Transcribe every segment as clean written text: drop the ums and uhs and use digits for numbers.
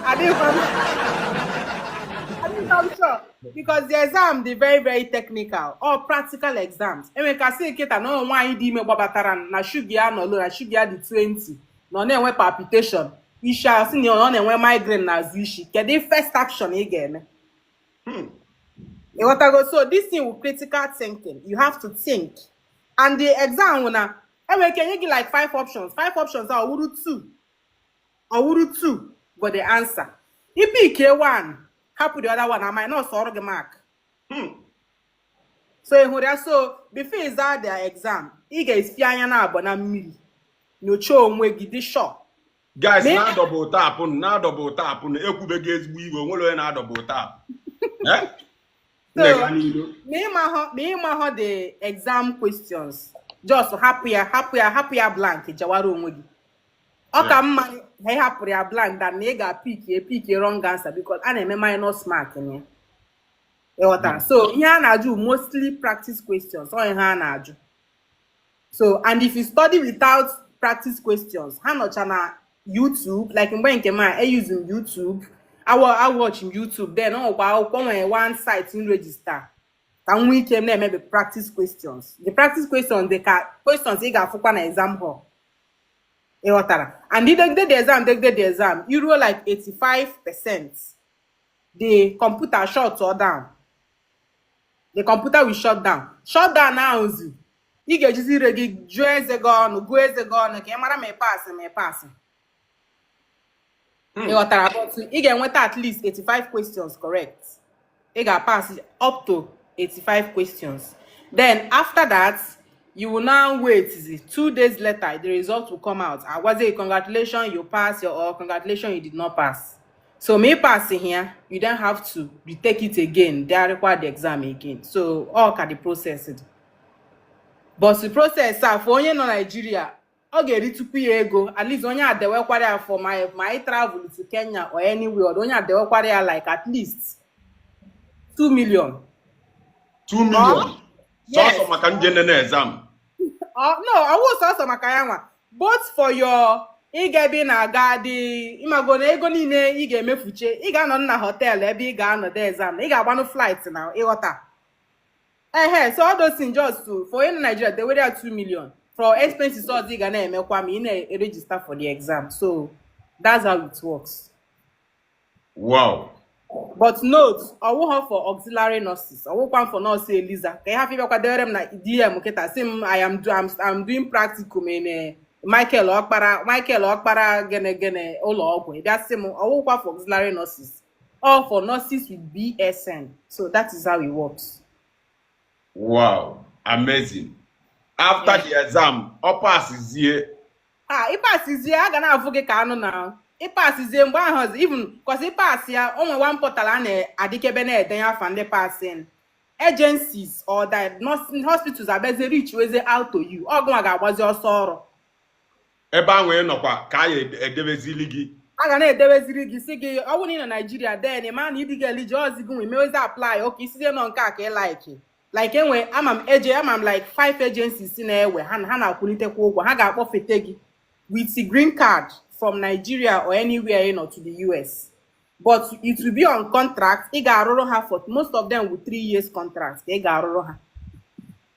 Adịghịkwa m sure because the exam dị very, very technical, all practical exams. Enwere ka sị kịta na ụmụ nwaanyị dị ime gbabatara na shuga ya nọ low, na shuga ya dị 20, na ọ na-enwe palpitation isi ahụ, sị na ọ na-enwe migraine n'azụ isi. Kedu first action ị ga-eme? Ịghọtago? So this thing with critical thinking, you have to think, and the exam wụ na enwere ike nye gị like five options, five options a, ọwụrụ two, ọwụrụ two bụ the answer. I pick one, hapụ the other one, na minus ọrụ gị mark. So ị hụrụ ya? So before ị zaa the exam, ị ga-esi anya na abụọ na mmiri, nyochaa onwe gị, dị sure. Guys, na-adọba tap, na-adọba tap. Ekwubeghị ezigbo iwe, onwere onye na-adọba tap. Eh? So, Nne, gaa n'ihu. Ma ịmahụ the exam questions, just hapụ ya, hapụ ya, hapụ ya blank, jewara onwe gị. Ọ ka mma ha ị hapụrụ ya blank than na ị ga-pick e pick wrong answer, because a na-eme minus mark na ya. Ịghọtara? So ihe a na-ajụ, mostly practice questions, ọ ihe a na-ajụ. So, and if you study without practice questions, ha nọcha na YouTube. Like mgbe nke m a, e use m YouTube, I watch m YouTube, then ọ nwekwa akwụkwọ, nwere one site m register ka m nwee ike m na-eme the practice questions. The practice questions dị ka questions ị ga-afụkwa na exam hall. Ịghọtara? And idegide the exam, degide the exam, iruo like 85%, the computer shut or down, the computer will shut down. Shut down ahụzi, ị ga-ejizi ire gị jụọ eze gị ọnụ, gụọ eze gị ọnụ ka ị mara ma ị pass, ma ị pass. Ịghọtara? But ị ga-enweta at least 85 questions correct. Ị ga-pass up to 85 questions. Then after that, you will now wait. 2 days later, the result will come out. Agwazie, "Congratulations, you pass," your or "Congratulations, you did not pass." So ma ị pass here, you don't have to retake it again. They require the exam again. So all ka the process dị. But the process a, for onye nọ Nigeria, ọ ga-eri tupu ya ego. At least onye adewekwara ya for my travel to Kenya or anywhere, onye adewekwara ya like at least 2 million. 2 million? Yes. Sọsọ maka nje nene exam? No, ọwụ sọsọ maka ya nwa, both for your ịga ebe ị na-aga dị, ịmago na ego niile ị ga-emefuche, ị ga-anọ na hotel ebe ị ga-anọ de exam, ị ga-agbanụ flight na, ịghọta? Ehe, so all those things, just to for in Nigeria, they were 2 million for expenses ọzọ ị ga na-emekwa ma ị na-register for the exam. So that's how it works. But note, ọwụghọ for auxiliary nurses, ọwụkwa for nurse Eliza, ka ị hapụ ịbịakwa dewere m na DM kịta sị m, I am do, I'm doing practicum in Michael Okpara, Michael Okpara gene gene ụlọ ọgwụ. Ị bịa sị m ọwụkwa for auxiliary nurses, all for nurses with BSN. So that is how it works. Wow, amazing. After the exam, ọ pasizie? Ah, ịpasizie, a ga na-afụ gị ka anụ na ịpasizie mgbe ahụ ọzọ. Even cause ịpass ya, o nwere one portal a na-adịkebe na-edenye afa ndị passing agencies or the nursing hospitals abịazie reach weze out to you. Ọgụnwa ga-agbazi ọsọ ọrụ. Ebe ahụ ị nọkwa ka a ya edebezili gị? A ga na-edeweziri gị, si gị, ọ bụrụ na ị nọ Naijiria, then ị ma na ịdị ga-elije ozi gị nwe mewezi apply oke isizie nọ nke a ka ị like enwe. Ama m eje, ama m like five agencies si na-ewe ha, ha na-akwụlitekwa ụgwọ. Ha ga-akpọfete gị with the green card from Nigeria or anywhere ị nọ to the US, but it will be on contract. Ị ga-arụrụ ha for, most of them with 3 years contract ka ị ga-arụrụ ha.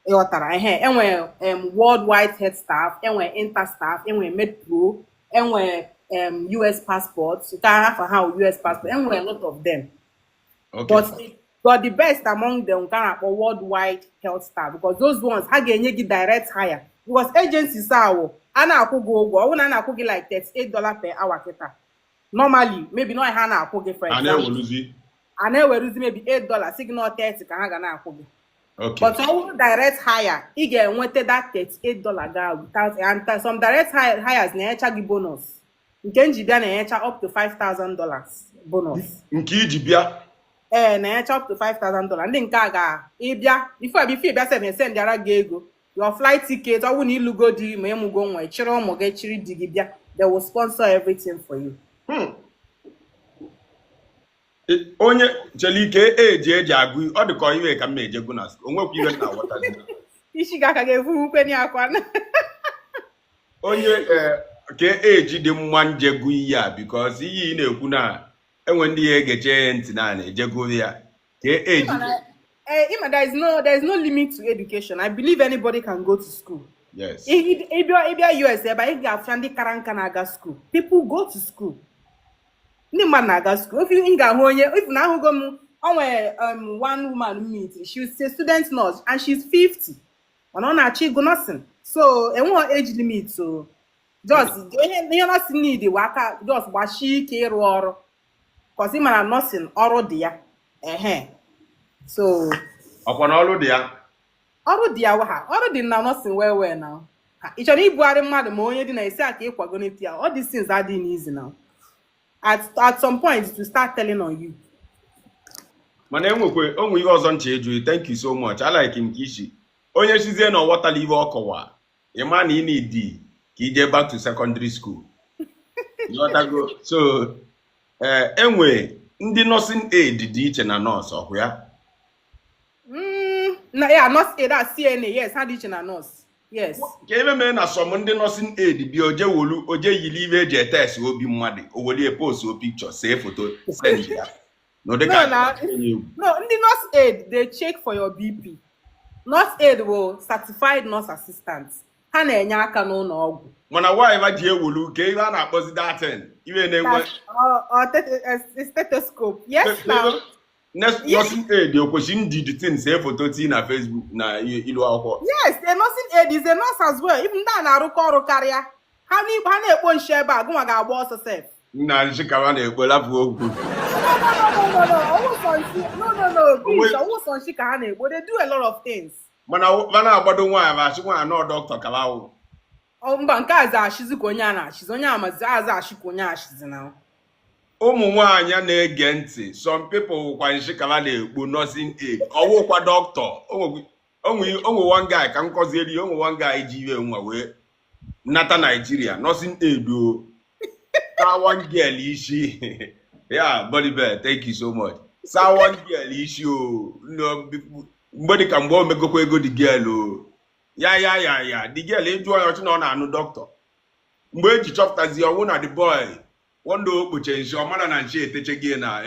Ịghọtara? Ehe, enwe Worldwide Health Staff, enwe Interstaff, enwe MedPro, enwe US Passport, nke afa ha wụ US Passport. Enwe a lot of them. But the best among them nke a na-akpọ Worldwide Health Staff, because those ones, ha ga-enye gị direct hire, because agencies ahụ a na-akwụ gị ụgwọ, ọ bụrụ na a na-akwụ gị like $38 per hour kịta, normally maybe not ha na-akwụ gị, for A example, na-eweluzi? A na-eweruzi maybe $8, sị gị nọ 30 ka ha ga na-akwụ gị. But ọ bụrụ direct hire, ị ga-enweta that $38 ga without, and some direct hires na-enyecha gị bonus. Nke njibịa na-enyecha up to $5,000 bonus. Nke iji bịa? Ee, na-enyecha up to $5,000. Ndị nke a ga ịbịa ife ịbịa sef, sendịara gị ego your flight ticket. Ọ bụrụ na ịlụgo di ma ịmụgo nwa, chịrị ụmụ gị, chịrị di gị bịa, they will sponsor everything for you. Onye chere ike eji agụ, ọ dị ka iwe ka m na-ejegwu na school, onwekwa iwe m na-aghọtazi. Isi gị aka ga-efu ukwe akwa. Onye ka eji dị mma njegwu ihe a, because ihe ị na-ekwu na Enwe ndị ya egeche ya ntị naanị ejegoro ya ka eji. Ịma, there is no limit to education. I believe anybody can go to school. Ịbịa US ebe a, ị ga-afịa ndị kara nka na-aga school. People go to school. Ndị mmadụ na-aga school. If ị ga-ahụ onye, if na ahụgo m, o nwere one woman meet, she's a student nurse and she's 50. Mana ọ na-achọ ịgụ nursing. So enweghị age limit, so just ihe nursing need wụ aka, just gbasie ike ịrụ ọrụ. 'Cause ị mara nursing, ọrụ dị ya. Ehe. So Ọkwa na ọrụ dị ya. Ọrụ dị ya, ha ọrụ dị na nursing well well now. Ha, ị chọrọ ibugharị mmadụ ma onye dị na esi aka ịkwagonite ya, all these things adịghị easy now. At some point to start telling on you. Mana enwekwe onwe ihe ọzọ nche ịjụ. Thank you so much. I like nke isi onye chizie na ọghọtala ibe ọ kọwa, ị ma na ị need ka ije back to secondary school. Ịghọtago? So ee, enwe ndị nursing aid dị iche na nọọsụ, ọkụ ya? Na ya nurse aid, that's CNA, yes, ha dị iche na nurse, yes. Ka ebe mere na some ndị nursing aid bịa, oje wolu oje yiri ibe eji etest obi mmadụ, o welie post o picture, see foto, send ya n'ụdị No, ka na no, ndị nurse aid, they check for your BP. Nurse aid bụ certified nurse assistant, ha na-enye aka n'ụlọ ọgwụ. Mana nwaanyị ba ji ewolu ka ihe a na-akpọzi datin iwe na-enwe Stethoscope, yes now. Nursing aid o kwesịrị ndị the thing, see foto tii na Facebook na ilu akwụkwọ? Yes, a nursing aid is a nurse as well. Even ndị a na-arụkọ ọrụ karịa ha ha na-ekpo nshi ebe a, gụnwa ga-agba ọsọ sef. Nna, nshi ka ha na-ekpo, lapụ okwu. No, no, no, no, no, ọwụ sọ nshi, no, no, no, please, ọwụ sọ nshi ka ha na-ekpo. They do a lot of things. Mana agbado nwaanyị ma achị nwaanyị nọọ dọkịta ka ahụ. Ọ mba, nke a za ashizi ka onye a na-ashizi, onye amazi aza ashi ka onye ashizi na. Ụmụ nwaanyị na-ege ntị, some people wụkwa nshi ka ha na-ekpo, nursing aid ọwụkwa dọkịta. Onwe one guy ka m kọzieri, onwe one guy ji iwe nwa wee nata Naijiria, nursing aid o saa one girl isi ya. Body bell, thank you so much. Saa one girl isi o. No, mgbe dị ka mgbe o megokwa ego the girl o ya ya ya ya the girl ịjụọ ya, ọchị na ọ na-anụ dọkịta. Mgbe eji chọpụtazi ọnwụ na the boy wonder o kpoche nshi, ọ mara na nshi eteche gị na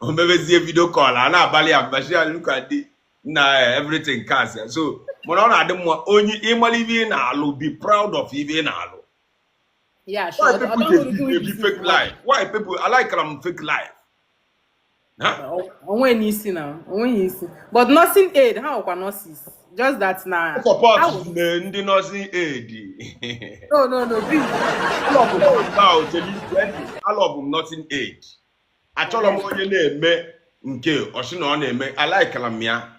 o mebezie video call a na-abalị ya mbashi ya, look at the na everything cast. So mana ọ na-adị mma onye ịmara ibe ị na-alụ, be proud of ibe ị na-alụ. Yeah, sure. Why people dey dey fake life? Why people, I like am fake life. Huh? Onwe n'isi na onweghị isi, but nursing aid ha nwekwa nurses, just that na Support ha ndị nursing aid. No, no, no, please. Alọbụ m nursing aid. Achọrọ m onye na-eme nke ọsị na ọ na-eme, alaikala m ya.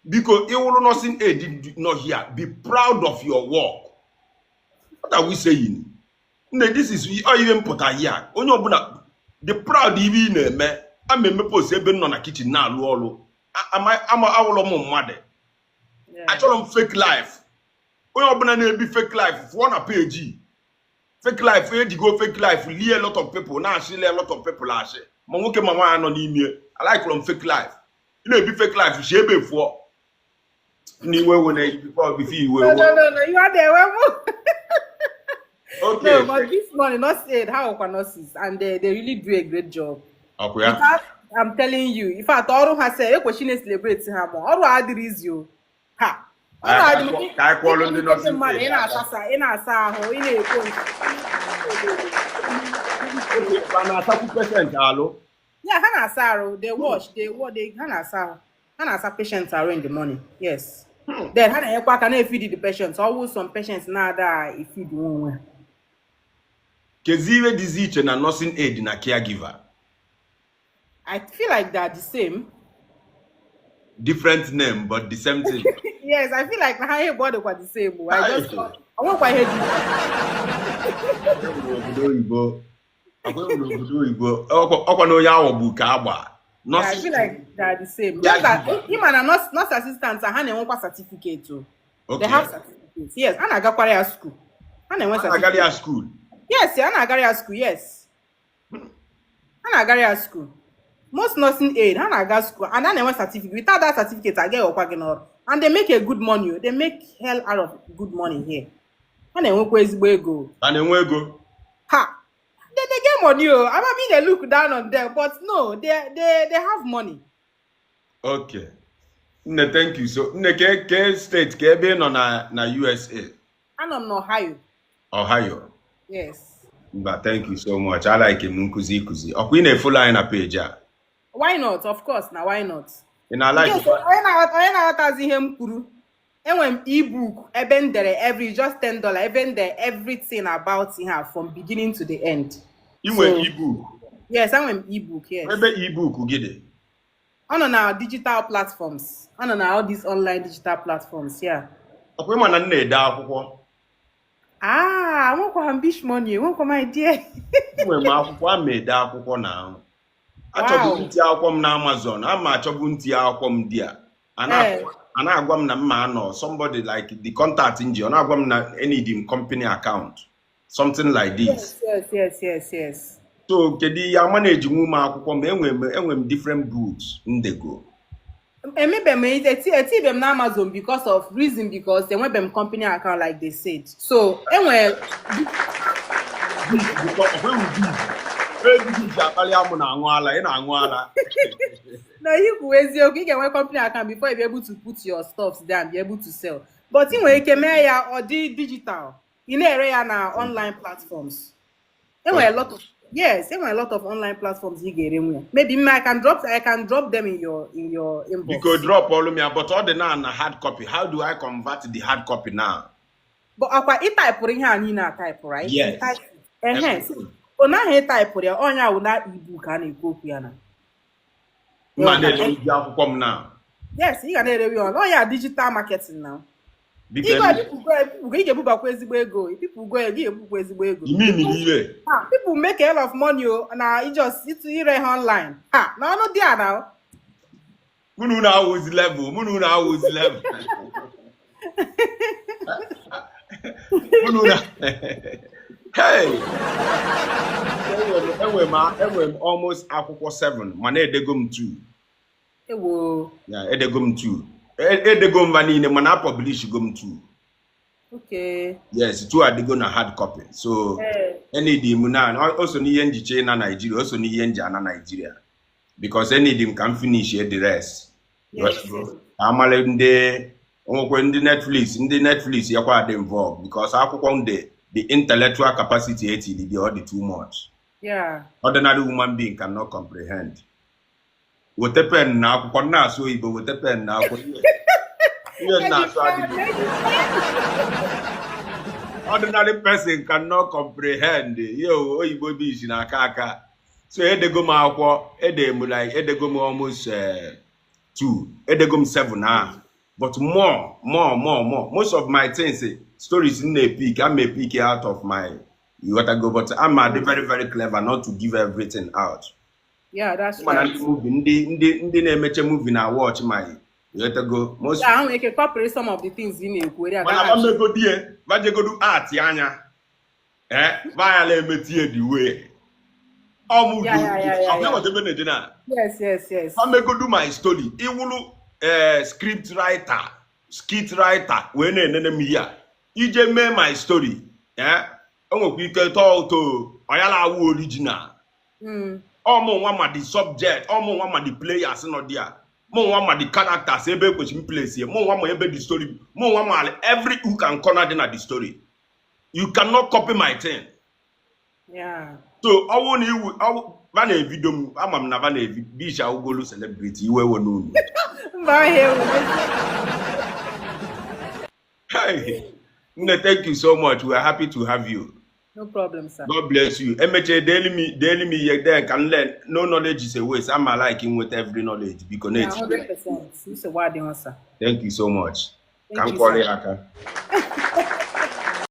Biko, ịwụrụ nursing aid nọ here, be proud of your work. What are we saying? Nne, this is ọ ihe mpụta here. Onye ọbụla dị proud ibe ị na-eme. Ama eme post ebe m nọ na kitchen na-alụ ọrụ, ama awụlọ m mmadụ. Achọrọ m fake life. Onye ọbụla na-ebi fake life, fụọ na peji. Fake life ejigo fake life lie a lot of people, na-achị lie a lot of people, achị ma nwoke ma nwaanyị nọ n'ime. Alikụrụ m fake life. Ị na-ebi fake life, si ebe fụọ n'iwe were before iwe. No, no, no, no, you are there well. Okay. No, but this morning, nurse aid ha nwekwa nurses and they really do a great job. Ọkụ ya. In fact, I'm telling you, in fact, ọrụ ha sị ekwechi na-celebrate ha, ma ọrụ a adịrị izi o ha ọrụ adịrị. Ka anyị kwụọlụ ndị nursing mmadụ ị aid. Na-asasa, ị na-asa ahụ, ị na-ekwo ncha. Ma na-asakwu patient alụ? Yeah, ha na-asa arụ. They wash, they wash, they ha na-asa ahụ, ha na-asa patients arụ in the morning, yes. Then ha na-enyekwa aka na-efeed the patients. Always some patients na-ada efeed onwe ha. Kezi ihe dịzi iche na nursing aid na caregiver? I feel like they are the same. Different name but the same thing. Yes, I feel like na ha ihe bụ ọ dịkwa the same o. I just onwekwa ihe dị iche. Obodo oyibo, akwa enwere obodo oyibo, ọkwa na onye aghọgbu ka agba. Yeah, I feel like they are the same. Just that ịma na nurse assistant ha na-enwekwa certificate o. They have certificate. Yes, a na-agakwara ya school. Ha na-enwe A na-agara certificate. ya school? Yes, a na-agara ya school, yes. Ha na-agara ya school. Most nursing aid ha na-aga school and ha na-enwe certificate. Without that certificate, a ga-ewekwa gị n'ọrụ. And they make a good money o. They make hell out of good money here. Ha na-enwekwa ezigbo ego. A na-enwe ego? Ha! They get money. Oh, I mean, they look down on them, but no, they have money. Okay. Nne, thank you. So, nne, ke state ka ebe ị nọ na USA? Anọ m n'Ohio. Ohio. Yes. Mba, thank you so much. I like m nkụzi ịkụzi. Ọkwa ị na-efollow anyị na page a? Why not? Of course, na why not? Ị na-like? Yes, onye na-aghọtazi ihe m kwuru, enwere m ebook ebe m dere every, just $10, ebe m dere everything about ihe a from beginning to the end. Ị nwere So- ebook? Yes, enwere m ebook, yes. Ebe ebook gị dị? Ọ nọ na digital platforms. Ọ nọ na all these online digital platforms, yeah. Ọkwa ịma na m na-ede akwụkwọ? Ah, nwekwa m bish money, nwekwa m idea. Enwere m akwụkwọ, ama ede akwụkwọ na ahụ. Achọbụ ntị akwụkwọ m na Amazon, ama achọbụ ntị akwụkwọ m dị a. A na-agwa m na mma anọ, somebody like the contact nji, ọ na-agwa m na I need m company account, something like this. Yes. So kedu ihe ama na-ejinwu m akwụkwọ m? Enwe m different books ndego. Emebe m etibe m na Amazon because of reason, because enwebe m company account like they said. So enwere Ebibi ji akpali amụ na-aṅụ ala, ị na-aṅụ ala. Na ikwu eziokwu, ị ga-enwe company account before you be able to put your stuffs there and be able to sell. But ị nwere ike mee ya ọ dị digital, ị na-ere ya na online platforms. Enwere a lot of, yes, enwere a lot of online platforms ị ga-ere nwe ya. Maybe I can drop them in your inbox. Biko, drop ọlụ m ya, but ọ dị na hard copy. How do I convert the hard copy now? But akwa ị typeụrụ ihe a niile a type, right? Yes. You type it. Ehe, so ọ naghị ị typeụrụ ya, ọnya wụ na ebook a na-ekwu okwu ya na. Mma na-ere akwụkwọ m now? Yes, ị ga na-erewe ya. Ọ ya digital marketing now. Biko. Ego, people go, people go, ị ga-ebubakwa ezigbo ego. People go, ị ga-ebubakwa ezigbo ego. Imi ihe. Ah, people make a lot of money o na i just ịtụ ire ha online. Ha, na ọnụ dị a na. Mụ na unu awụzi level, mụ na unu awụzi level. Mụ na unu. Hey! Enwere m almost akwụkwọ 7, mana edego m 2. Ewo. Yeah, edego m 2. Edego m va niile, mana publish go m 2. Yes, 2 adịgo na hard copy. So enidi m na o so n'ihe njiche na Nigeria, o so n'ihe nji ana Nigeria. Because enidi m ka m finish the rest. Ka amala ndị onwekwe ndị Netflix yakwa adị involved, because akwụkwọ m dị, the intellectual capacity etili dị, ọ dị too much. Ordinary human being cannot comprehend. Weta pen na akwụkwọ, m na-asụ oyibo, weta pen na akwụkwọ, ihe m na-asụ adịghị. Ordinary person cannot comprehend ihe oyibo bụ isi na aka aka. So edego m akwụkwọ, ede m like edego m almost two, edego m seven ahụ, but more, more, more, more. Most of my things, stories m na-epick, I'm a-pick out of my, you gotta go, but I'm a very, very clever not to give everything out. Yeah, that's Mana right. ndị movie, ndị na-emeche movie na watch my, you gotta go, most Yeah, ha nwere ike copy some of the things ị na-ekwu ere. Mana vamegodie vajegodu art anya, vayala emetie the way ọmụ. Ebe na-eje na Yes. vamegodu my story, iwulu script writer, skit writer wee na-enene m ihe a ije mee my story, o nwekwa ike tọọ ụtọ ọ ya awụ original. Ọmụ nwa ma the subject, ọmụ nwa ma the players nọ there, mụ nwa ma the characters ebe ekwesịrị m place ya, mụ nwa ma ebe the story, mụ nwa ma every hook and corner dị na the story. You cannot copy my thing. So ọwụ na iwu ọwụ va na-evido m, ama m na va na-evi bish awụgolu celebrity iwe we n'unu. Mba, ahịa ewu. Hey, nne, thank you so much. We are happy to have you. No problem, sir. God bless you. Emeche deeli m ihe then ka m learn. No knowledge is a waste. Ama like inweta every knowledge, biko. Yeah, Na-eti. 100%. Nsogbu adịghị, sir. Thank you so much. Ka Thank m you, kọrọ sir. ya aka.